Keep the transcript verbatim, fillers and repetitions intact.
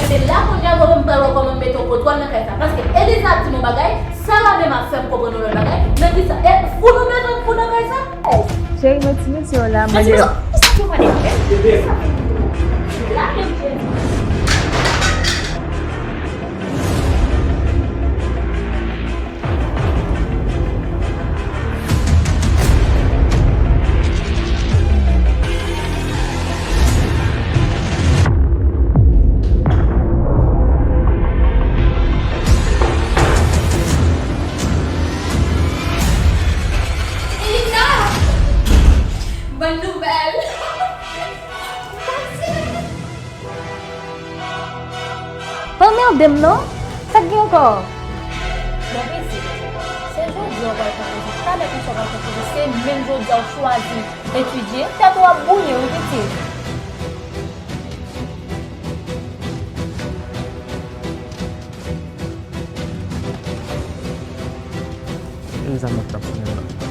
Ebyen la kounye a, mwen menm m pral wè kòman m mete yon kontwòl nan kay sa. Paske Eliza ap di m yon bagay, Sara menm ap fè m konprann yon lòt bagay. Men kisa? E fou nou bezwen fou nan kay sa? Cheri, men ti mesye yo la, men yo. Sa ki pale? Sa ki pale? La menm. Elisa! Bòn nouvèl! Pa anmède m non. Sa k gen ankò? Bon pitit, se jodi a w pral konpoze, talè konsa w pral konpoze, se menm jodi a w chwazi etidye, tèt ou ap bouyi wi pitit. Mezanmi, sa k ap fè la?